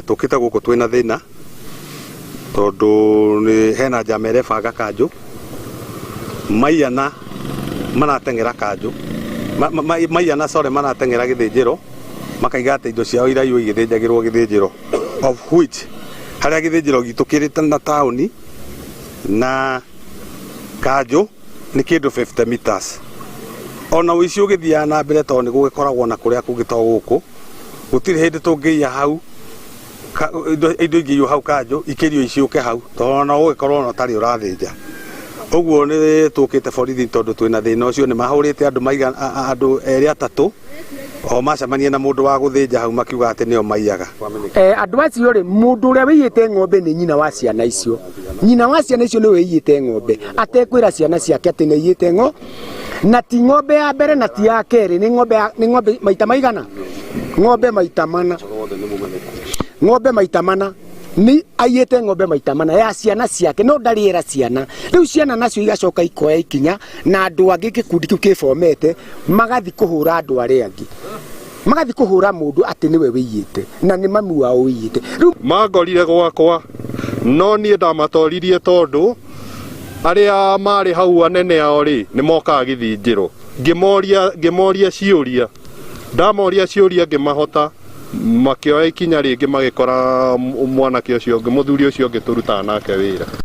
Tũkĩte gũkũ twĩna thĩna tondũ nĩ hena njama ĩrebanga kanjũ maiyana marateng'era kanjũ maiyana sorry marateng'era gĩthĩnjĩro makaiga atĩ indo ciao iraiywo igĩthĩnjagĩrwo gĩthĩnjĩro, of which harĩa gĩthĩnjĩro gitũ kĩrĩ na taũni na kanjũ nĩ kĩndũ 50 meters. Ona ũici ũgĩthiaga na mbere tondũ nĩ gũgĩkoragwo na kũrĩa kũngĩ to gũkũ, gũtirĩ hĩndĩ tũngĩiya hau indo ingĩiywo hau kanjũ ikĩrio iciũke hau tondũ ona ũgĩkorwo ona ũtarĩ ũrathĩnja. Ũguo nĩ tũkĩte borithi tondũ twĩna thĩna ũcio. Nĩ mahũrĩte andũ maigana andũ erĩ atatũ o macemania na mũndũ wa gũthĩnja hau makiuga atĩ nĩo maiyaga. Andũ acio rĩ, mũndũ ũrĩa wĩiyĩte ng'ombe nĩ nyina wa ciana icio. Nyina wa ciana icio nĩwe wĩiyĩte ng'ombe atekwĩra ciana ciake atĩ nĩ aiyĩte ng'ombe, na ti ng'ombe ya mbere na ti ya kerĩ, nĩ ng'ombe nĩ ng'ombe maita maigana, ng'ombe maita mana, ng'ombe maita mana nĩ aiyĩte ng'ombe maita mana ya ciana ciake, no ndarĩ era ciana. Rĩu ciana nacio igacoka ikoya ikinya na andũ angĩ, gĩkundi kĩu kĩbomete, magathi kũhũra andũ arĩa angĩ, magathi kũhũra mũndũ atĩ nĩwe wĩiyĩte na nĩ mami wao wĩiyĩte. Rĩu mangorire gwakwa no niĩ ndamatoririe tondũ arĩa marĩ hau anene ao rĩ nĩ mokaga gĩthĩnjĩro. Ngĩmoria ngĩmoria ciũria, ndamoria ciũria ngĩmahota, makĩoya ikinya rĩngĩ magĩkora mwanake ũcio ũngĩ, mũthuri ũcio ũngĩ tũrutaga nake wĩra.